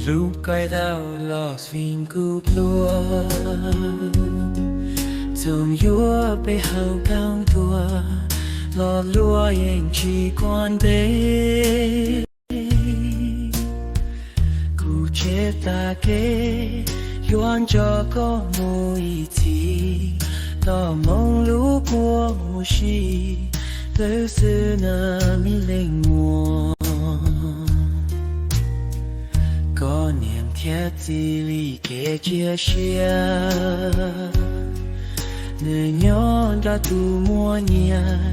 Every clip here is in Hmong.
Lub kaij daus los vim kuv pluag, txoos yuav peb hau kaug tuag, los luag yeej tsis kuaj ntev. Kuv tseg tas kev, yuav nco koj mus ib txhis, los moo lub kua mus si, twb xwb na mi leej muam. Koj niam thiab txiv li kev cia siab, nws nyob nrog tus muaj nyiaj,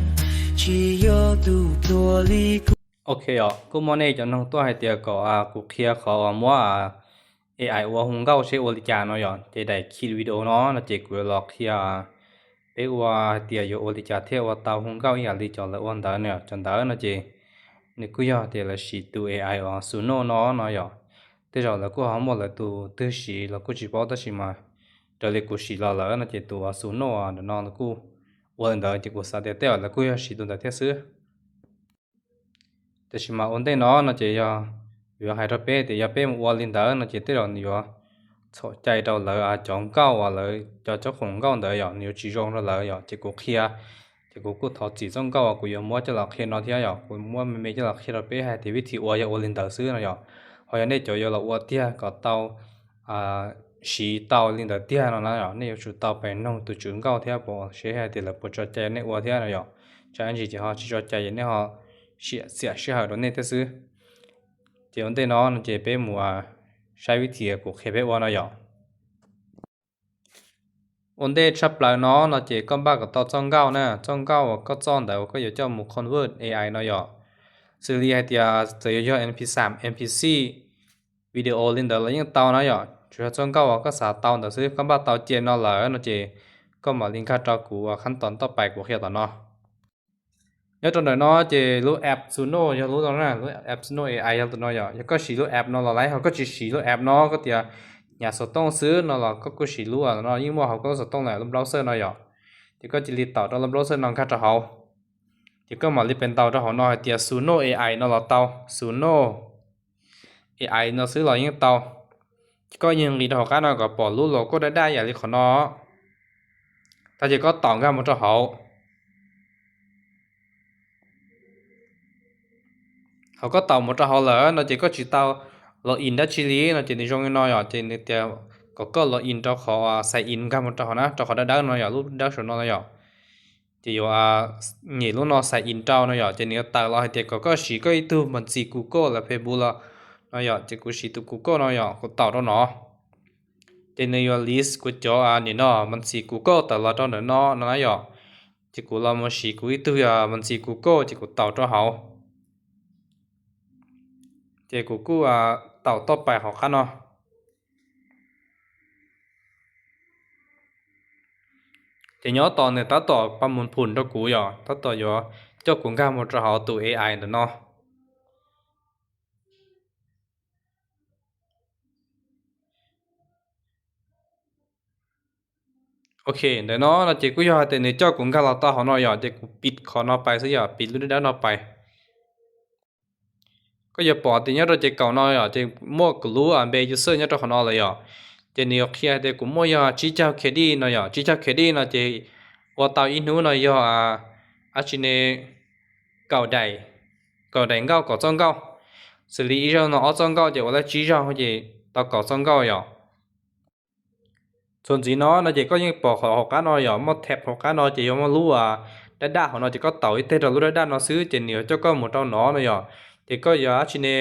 tsis yog tus pluag li kuv. Ok os, kuj muaj nej cov noog tuaj hais tias kom kuv qhia qhov uas muab AI ua hu nkauj seb ua li cas no yom, ces daim khi video no no ces kuv yuav los qhia peb ua hais tias yuav ua li cas thiaj ua tau hu nkauj ib yam li cov lawv ua ntawd no yom. Cov ntawd no ces nws kuj yog tias lawv siv tus AI uas Suno no no yom. Tej zaum lawv kuj ho muaj lawv tus twg siv los kuj tsis paub tab sis mas raws li kuv siv los lawm no ces tus uas Suno ntawm no kuj ua li ntawd ces kuv xav tias tej zaum lawv kuj yog siv tus ntawd thiab xwb. Tiam sis mas ua ntej no no ces yog yuav hais rau peb tias yog peb mus ua li ntawd no ces tej zaum nws yuav txhaum cai rau lawv cov nkauj uas lawv cov cov khoom nkauj ntawd yom, nws yuav tsis zoo rau lawv yom. Ces kuv qhia, ces kuv kuj thov txim txoj nkauj uas kuv yuav muab coj los qhia no thiab yom, kuv muab me me coj los qhia rau peb hais tias vib thim ua yog ua li ntawd xwb no yom. Ho yog nej cov yuav los ua tiag kom tau siv tau li ntawd tiag no na yom, nej yuav tsum tau pais noog tus tswv nkauj thiab seb hais tias lawv puas tso cai nej ua thiab no yom. Tsam ib ntsis ces ho tsis tso cai ces nej ho xiam sij hawm rau nej thiab xwb. Ces ua ntej no no ces peb mus saib vib thim kuv qhia peb ua no yom. Ua ntej tshaj plaws no no ces koj npaj kom tau txoj nkauj na, txoj nkauj uas koj txoj ntawd uas koj yuav coj mus convert AI no yom. Xws li hais tias txawm yuav yog MP xam, MPC, video li ntawd los yeej tau na yom, tsuas yog txoj nkauj uas koj xav tau ntawd xwb. Koj npaj tau cia no lawm no ces koj mam li nkag rau kuv khab toos toj pais kuv qhia tom no. Nyob rau ntawm no ces lub app Suno yog lub no na, lub app Suno AI yog tus no yom. Yog koj siv lub app no los laib, ho koj tsis siv lub app no, koj tias hnyav xov tooj xwb no los koj kuj siv lub no, yeej muaj hauv koj lub xov tooj lawm, lub browser no yom. Ces koj cia li taum rau lub browser no nkag rau hauv. Ces koj mam li pes ntaus rau hauv no hais tias Suno AI no los tau, Suno AI no xwb los yeej tau. Ces koj yeej nqis rau hauv qab no kom pom lub logo daj daj yam li qhov no. Tag ces koj taum nkag mus rau hauv. Ho koj taum mus rau hauv lawm no ces koj tsis tau log in dab tsi li no ces nws zoo li no yom, ces nws tias kom koj log in rau qhov sign in nkag mus rau hauv na, rau qhov dawb dawb no yom, lub dawb saum no no yom. Ces yuav nyem lub no sign in rau no yom, ces nws yuav tawm los hais tias kom koj siv koj ib tug me ntsis Google los Facebook los no yom, ces kuv siv tus Google no yom, kuv taum rau no. Ces nws yuav list kuv cov nim no me ntsis Google tawm los rau ntawm no no na yom. Ces kuv los mus siv kuv ib tug yog me ntsis Google ces kuv taum rau hauv. Ces kuv kuj taum toj pais hauv qab no. Ces nyob tos nws tab tom pa mus phum rau kuv yom, tab tom yuav coj kuv nkag mus rau hauv tus AI ntawm no. Ok, ntawm no no ces kuj yog hais tias nws coj kuv nkag los tau hauv no yom, ces kuv pim qhov no pais xwb yom, pim lub dawb dawb no pais. Koj yuav pom tias nyob rau ces kaum no yom, ces muaj kuv lub npe user nyob rau qhov no lawm yom. Ces nws yuav qhia tias kuv muaj yog tsib caug credit no yom, tsib caug credit no ces ua tau ib hnub no yog dab tsi ne, kaum daim, kaum daim nkauj, kaum txoj nkauj. Xws li ib zaug no ob txoj nkauj ces ua tau tsib zaug ces tau kaum txoj nkauj yom. Txuas ntxiv no no ces koj yeej pom qhov hauv qab no yom, muaj tab hauv qab no ces yuav muaj lub daj daj hauv no ces koj taum ib teg rau lub daj daj no xwb ces nws yuav coj koj mus rau no no yom. Ces koj yog dab tsi ne,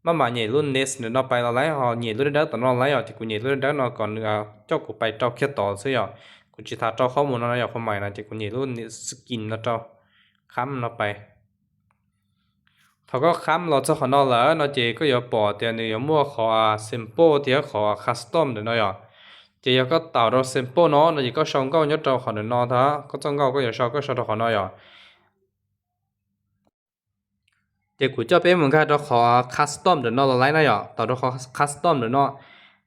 maj mam nyem lub next ntawm no pais los laib, ho nyem lub dawb dawb tom no laib yom, ces kuv nyem lub dawb dawb no kom nws coj kuv pais rau kiag tod xwb yom. Kuv tsis tas rau qhov mus no yog qhov mais no ces kuv nyem lub skin no rau, kham no pais. Thaum koj kham los txog qhov no lawm no ces koj yuav pom tias nws yuav muaj qhov sample thiab qhov custom ntawm no yom. Ces yog koj taum rau sample no no ces koj sau nkauj nyob rau qhov ntawm no ntag, koj txoj nkauj koj yuav sau koj sau rau qhov no yom. Ces kuv coj peb mus nkag rau qhov custom ntawm no los laib na yom, taum rau qhov custom ntawm no.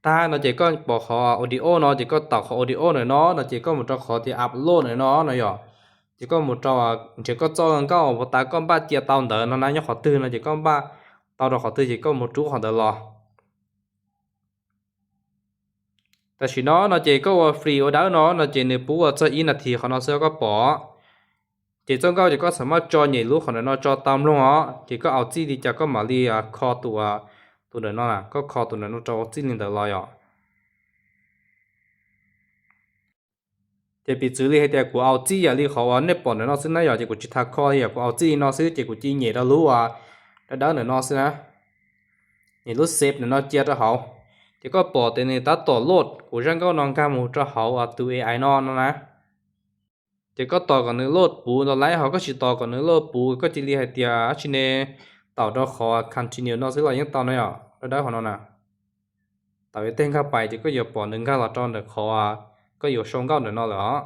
Tag no ces koj pom qhov audio no ces koj taum qhov audio ntawm no no ces koj mus rau qhov tias upload ntawm no no yom. Ces koj mus rau nrhiav koj txoj nkauj uas puag ta koj npaj cia tau ntawd no na, nyob qhov twg no ces koj npaj tau rau qhov twg ces koj mus rub qhov ntawd los. Tam sim no no ces koj ua free ua dawb no no ces nws puv ua txog ib nas this qhov no xwb koj pom. Ces txoj nkauj ces koj xam maj tso nyem lub qhov ntawm no tso tau mloog os, ces koj au txij li cas koj mam li kho tus, tus ntawm no, koj kho tus ntawm no rau txij li ntawd los yom. Ces piv txwv li hais tias kuv au txij yam li qhov uas nej pom ntawm no xwb na yom, ces kuv tsis tas kho li yom, kuv au txij li no xwb ces kuv cia li nyem rau lub uas dawb dawb ntawm no xwb na. Nyem lub save ntawm no cia rau hauv, ces koj pom tias nws tab tom load kuv zaj nkauj no nkag mus rau hauv tus A I no no na. Ces koj tos kom nws load puv los laib, ho koj tsis tos kom nws load puv koj cia li hais tias dab tsi ne, taum rau qhov continue no xwb los yeej tau na yom, dawb dawb qhov no na. Taum ib teg nkag pais ces koj yuav pom nws nkag los rau ntawm qhov koj yuav sau nkauj ntawm no lawm os.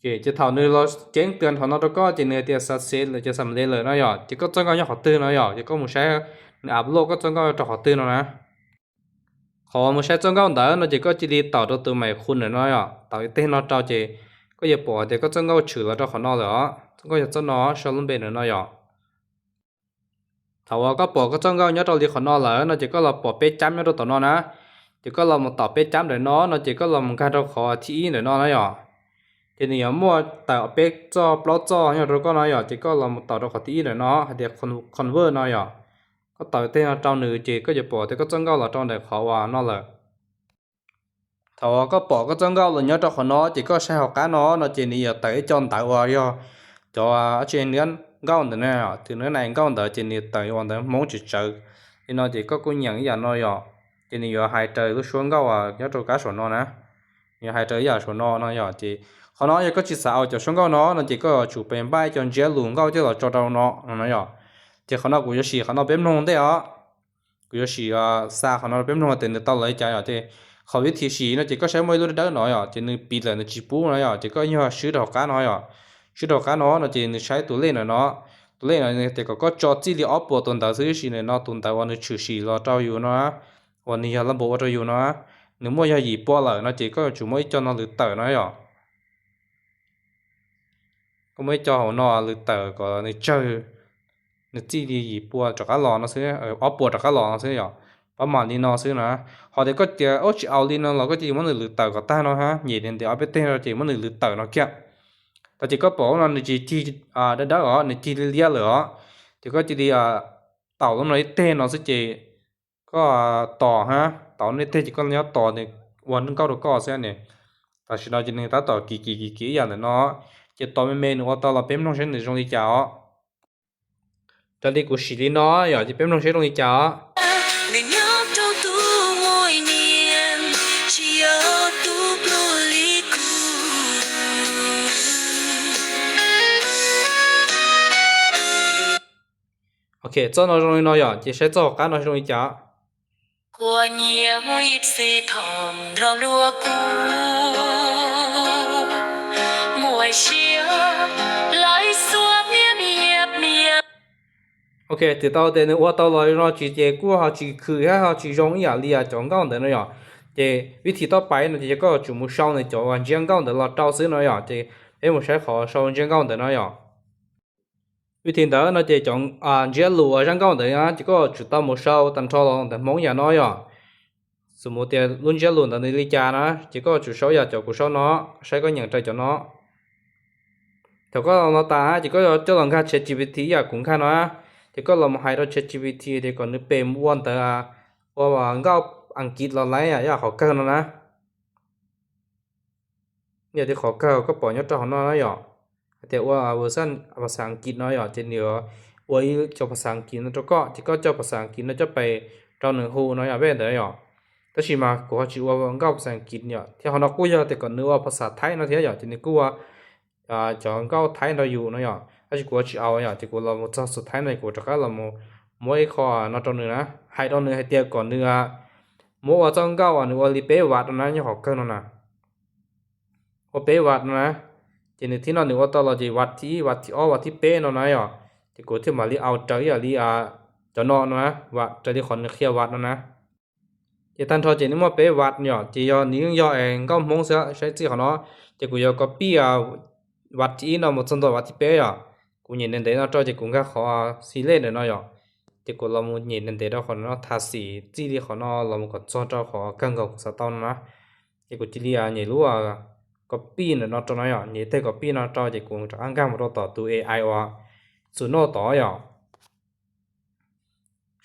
Ces thaum nws los ceeb tua qhov no rau koj ces nws hais tias success lawm, ces xam le lawm no yom, ces koj txoj nkauj nyob qhov twg no yom, ces koj mus saib nws upload koj txoj nkauj rau qhov twg no na. Qhov mus saib txoj nkauj ntawd no ces koj cia li taum rau tus mais khu ntawm no yom, taum ib teg no rau ces koj yuav pom tias koj txoj nkauj tshwm los rau qhov no lawm os, txoj nkauj yog txoj no sau lub npe ntawm no yom. Thaum uas koj pom koj txoj nkauj nyob rau li qhov no lawm no ces koj los pom peb cab nyob rau tom no na, ces koj los mus taum peb cab ntawm no no ces koj los mus nkag rau qhov thib ib ntawm no na yom. Ces nws yuav muaj tawm peb txoj plaub txoj nyob rau koj no yom, ces koj los mus taum rau qhov thib ib ntawm no hais tias convert no yom. Koj taum tej no rau nws ces koj yuav pom tias koj txoj nkauj los rau ntawm qhov uas no lawm. Thaum uas koj pom koj txoj nkauj los nyob rau qhov no ces koj saib hauv qab no no ces nws yuav tawm ib co ntawv uas yog cov tsev nws nkauj ntawd na, tus nws na nkauj ntawd ces nws tawm ua ntawv Hmoob tsis tsawv li no ces koj kuj nyeem ib yam no yom, ces nws yuav hais raws lub suab nkauj uas nyob rau kab saum no na. Nws yuav hais raws ib yam saum no no yom, ces qhov no yog koj tsis xav ua cov suab nkauj no no ces koj yuav tsum pes npaj cov ntsiab lus nkauj coj los tso rau no no yom. Ces qhov no kuv yuav sim qhov no peb mloog ntej os. Kuv yuav sim xa qhov no rau peb mloog tias nws tau los li cas yom. Ces qhov vib thim sim no ces koj saib muaj ib lub dawb dawb no yom, ces nws piv lawm nws tsis pub no yom, ces koj yog swb rau hauv qab no yom. Swb rau hauv qab no no ces nws saib tus lej ntawm no, tus lej no tias kom koj tso txij li ob puas tus ntawv xwb, tab sis ntawm no tus ntawv uas nws tshwm sim los rau yus no, uas nws yog lab npau ua rau yus no, nws muaj yog yim pua lawm no ces koj yuav tsum muaj ib co no lwv tawm no yom. Koj muaj ib co hauv no lwv tawm kom nws tsawg, nws txij li yim pua rov qab los no xwb, ob puas rov qab los no xwb yom. Pab mam li no xwb na. Ho tias koj tias ub tsis au li no los koj cia li muab nws lwv tawm kom tag no hab, nyem ntev ob peb teg no ces muab nws lwv tawm no kiag. Tag ces koj pom no nws tsis cig dawb dawb os, nws cig liab liab lawm os. Ces koj cia li taum lub no ib teg no xwb ces koj tos hab, taum no ib teg ces koj nyob tos nws ua nkauj rau koj xwb ne. Tam sim no ces nws tab tom kiv kiv kiv kiv ib yam ntawm no, ces tos me me nws ua tau los peb mloog saib nws zoo li cas os. Raws li kuv sim li no yom, ces peb mloog saib zoo li cas os. Ok, txoj no zoo li no yom, ces saib txoj hauv qab no zoo li cas. Ok, twb tau tias nws ua tau los no tsis ces kuj ho tsis khwm thiab ho tsis zoo ib yam li cov nkauj ntawd no yom. Ces vib thim toj pais no ces koj yuav tsum mus sau nws cov ntsiab nkauj ntawd los rau xwb no yom. Ces peb mus saib qhov sau ntsiab nkauj ntawd no yom. Vib thim ntawd no ces cov ntsiab lus zaj nkauj ntawd ces koj yuav tsum tau mus sau tag nrho los ntawm Hmoob yam no yom. Xws mus tias lub ntsiab lus ntawd nws li cas na, ces koj yuav tsum sau yam cov kuv sau no, saib koj nyeem raws cov no. Thaum koj no tas ces koj yuav coj los nkag ChatGPT ib yam kuv nkag no, ces koj los mus hais rau ChatGPT tias kom nws pem mus ua ntawv, ua nkauj Askiv los laib ib yam qhov kawg no na. Ib yam li qhov kawg koj pom nyob rau hauv no na yom, hais tias ua version phas xas Askiv no yom, ces nws yuav ua ib co phas xas Askiv no rau koj, ces koj coj phas xas Askiv no coj pem rau nws hu no yom, pem ntawd yom. Tab sis mas kuv ho tsis ua nkauj phas xas Askiv yom, thiab qhov no kuj yog tias kom nws ua phas xas Thaib no thiab yom, ces nws kuj ua cov nkauj Thaib nrog yus no yom, tab sis kuv tsis au yom, ces kuv los mus txog xus Thaib no kuv rov qab los mus muab ib qho no rau nws na, hais rau nws hais tias kom nws muab ua txoj nkauj uas nws ua li peb vat no na, nyob qhov kawg no na. Ua peb vat no na, ces nws thib no nws ua tau los ces vat thib ib, vat thib ob, vat thib peb no na yom, ces kuv thiaj mam li au raws ib yam li cov no no na, vat raws li qhov nws qhia vat no na. Ces tag nrho ces nws muaj peb vat yom, ces yog nws yeej yog es nkauj Hmoob xwb, saib txij qhov no, ces kuv yuav copy vat thib ib no mus txog ntua vat thib peb yom. Kuv nyem ntev ntev no rau ces kuv nkag qhov xi lej ntawm no yom. Ces kuv los mus nyem ntev ntev rau qhov no tag xim txij li qhov no los mus kom txog rau qhov kawg nkaus kuv xav tau no na. Ces kuv cia li nyem lub copy ntawm no rau no yom, nyem teg copy no rau ces kuv rov qab nkag mus rau tom tus A I uas xus noj tod yom.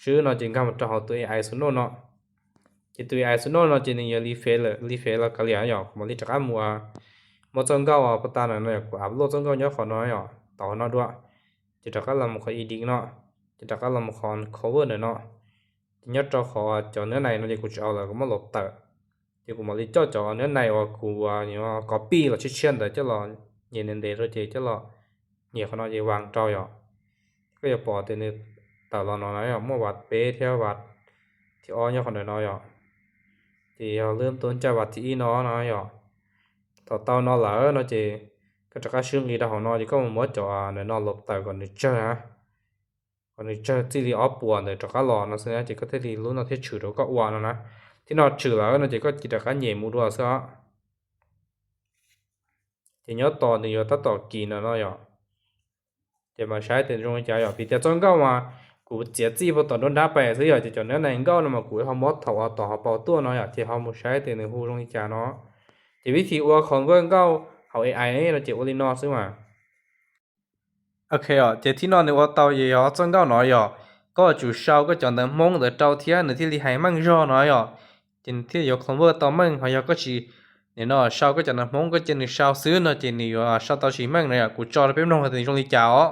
Swb no ces nkag mus rau hauv tus A I xus noj no. Ces tus A I xus noj no ces nws yuav li fev lawm, li fev los kav liam yom, kuv mam li rov qab mus muab txoj nkauj uas pov tas na no yom, kuv upload txoj nkauj nyob qhov no yom, tom qhov no dua. Ces rov qab los mus qhov edit no, ces rov qab los mus qhov cover ntawm no. Ces nyob rau qhov cov nab nais no ces kuv tsis ua lawm, kuv muab los tawm. Ces kuv mam li coj cov nab nais uas kuv copy los tshiab tshiab ntawd coj los nyem ntev ntev rau ces coj los nyem qhov no ces vas rau yom. Koj yuav pom tias nws tawm los no na yom, muaj vas peb thiab vas thib ob nyob qhov ntawm no yom. Ces yog lub tuab ncaj vas thib ib no no yom. Thaum tau no lawm no ces koj rov qab swb nqis rau hauv no ces koj mus muab cov ntawm no los tawm kom nws tsawg na, kom nws tsawg txij li ob puas ntawd rov qab los no xwb na, ces koj thiaj li lub no thiaj tshwm rau koj ua no na. Thiab no tshwm lawm no ces koj cia rov qab nyem mus dua xwb os. Ces nyob tos nws yuav tab tom kis no no yom. Ces mas saib tias zoo li cas yom, vim tias txoj nkauj mas kuv txiav txij puag tom nruab nrab pem xwb yom, ces cov nab nais nkauj no mas kuv ho muab thaum uas tom hauv paus tuaj no yom, ces ho mus saib tias nws hu zoo li cas no. Ces vib thi ua convert nkauj hauv A I no ces ua li no xwb mas. Ok, ces thib no nws ua tau ces yog txoj nkauj no yom, koj yuav tsum sau koj cov ntawv Hmoob ntawd rau thiab nws thiaj li hais meej zog no yom. Ces nws thiaj yuav convert tau meej, ho yog koj tsis, nim no sau koj cov ntawv Hmoob koj cia nws sau xwb no ces nws yuav sau tau tsis meej no yom. Kuv tso rau peb mloog tias nws zoo li cas os.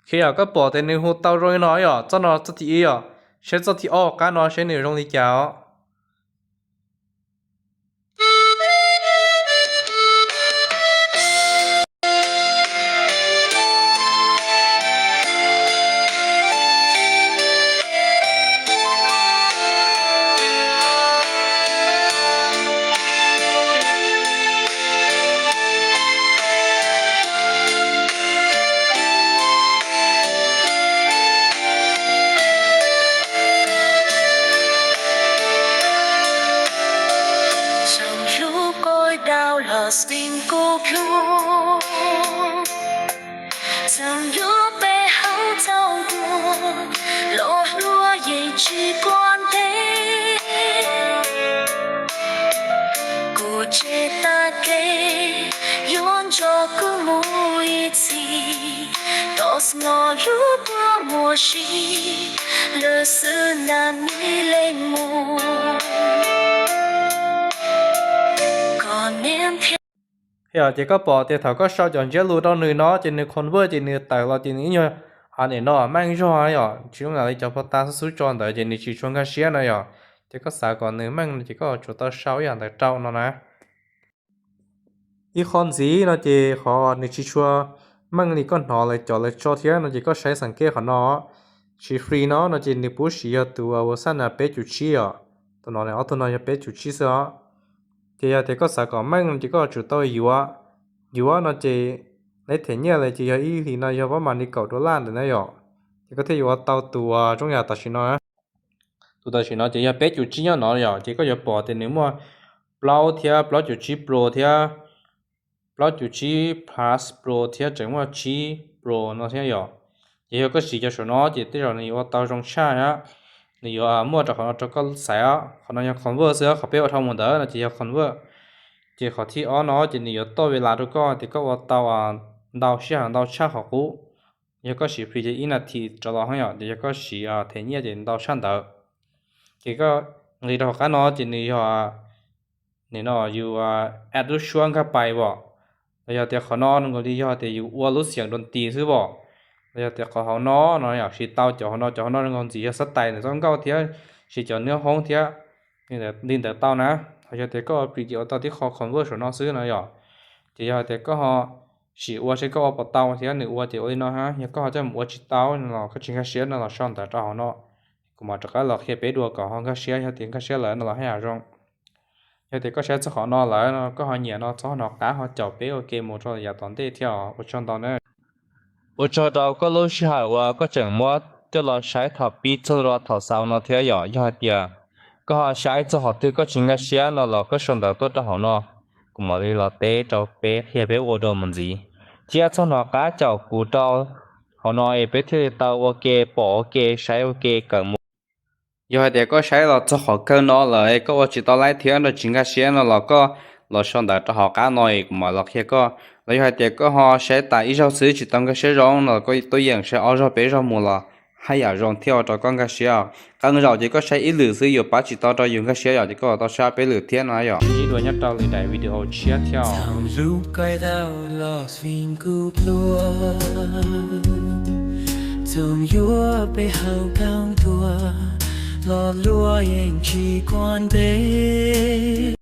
Khi yom, koj pom tias nws hu tau zoo li no yom, txoj no txoj thib ib yom, saib txoj thib ob qab no saib nws zoo li cas os. Txawm hlub peb hauv txoj ntuj, los hlub yeej tsis quav ntev. Kuv tseg tag kev, yuav nrog kuv mus ib txhis, tos hnov lub kua muag si, lawm xwb nag mi leej mus. Ces koj pom tias thaum koj sau cov ntsiab lus rau nws no ces nws convert ces nws tawm los ces nws ib nyuag nim no meej zog yom, tsis zoo li cov pov tas xub xub tso ntawd ces nws tsis tshua nkag siab no yom. Ces koj xav kom nws meej no ces koj yuav tsum tau sau ib yam ntawd rau no na. Ib qho ntxiv no ces qhov nws tsis tshua meej li koj hnov lawv cov lawv tso thiab no ces koj saib xeem kej qhov no. Siv free no no ces nws pub siv yog tus uas xab nas peb cum tsib os. Tus no ob tug no yog peb cum tsib xwb os. Ces yog tias koj xav kom meej no ces koj yuav tsum tau yuav. Yuav no ces lawv them nyiaj lawm ces yog ib hlis no yog pab mas li kaum dollar ntawd na yom. Ces koj thiaj yuav ua tau tus uas zoo yam tam sim no. Tus tam sim no ces yog peb cum tsib nyob no yom, ces koj yuav pom tias nws muaj plaub thiab plaub cum tsib Pro thiab plaub cum tsib Plus Pro thiab tseem muaj tsib Pro no thiab yom. Ces yog koj siv cov saum no ces tej zaum nws yuav ua tau zoo tshaj na. Nws yuav muaj rau qhov no rau koj xaiv os. Qhov no yog convert xwb, qhov peb ua dhau mus ntawd no ces yog convert. Ces qhov thib ob no ces nws yuav toj ve las rau koj tias koj ua tau ntau sij hawm ntau tshaj qhov qub. Yog koj siv free ces ib nas this rov los yom, ces yog koj siv them nyiaj ces ntau tshaj ntawd. Ces koj nqis rau hauv qab no ces nws yog nim no yus add lub suab nkag pais os. Los yog tias qhov no nkaus li yog tias yus ua lub xiam dua nti xwb os. Los yog tias qhov hauv no no yom, siv tau cov hauv no, cov hauv no zoo nkaus ntxiv yog xab tais ntawm txoj nkauj thiab siv cov nab hoob thiab li ntawd tau na. Ho yog tias koj ua free ces ua tau tib qho convert saum no xwb no yom. Ces yog tias koj ho sim ua seb koj ua puas tau thiab nws ua ces ua li no hab. Yog koj ho coj mus ua tsis tau no los koj tsis nkag siab no los sau ntawv rau hauv no. Kuv mam rov qab los qhia peb dua kom ho nkag siab, yog tias nkag siab lawm no los haj yam zoo. Yog tias koj saib txog qhov no lawm, koj ho nyiam no txhob hnov qab ho caum peb ua ke mus rau yav tom ntej thiab os. Ua tsaug ntau na. Ua tsaug rau koj lub sij hawm uas koj tseem muab coj los saib thaum pib txog rau thaum xaus no thiab yom. Yog hais tias koj ho saib txog qhov twg koj tsis nkag siab no los koj sau ntawv tuaj rau hauv no, kuv mam li los teb rau peb qhia peb ua dua mus ntxiv. Thiab txhob hnov qab caum kuv rau hauv no es peb thiaj li tau ua ke pom ua ke saib ua ke kawm mus. Yog hais tias koj saib los txog qhov kawg no lawm es koj ua tsis tau laib thiab no tsis nkag siab no los koj los sau ntawv rau hauv qab no es kuv mam los qhia koj. Los yog hais tias koj ho saib tas ib zaug xwb tsis tau nkag siab zoo no los koj tuaj yeem saib ob zaug peb zaug mus los haj yam zoo thiab ua rau koj nkag siab. Qee zaum ces koj saib ib lwm xwb yuav pab tsis tau rau yus nkag siab yom, ces koj tau saib peb lwm thiab no yom. Sib ntsib dua nyob rau lwm daim video tshiab thiab os. Txoos yuav peb hauv kaum tuaj, los luag yeej tsis kuaj ntev.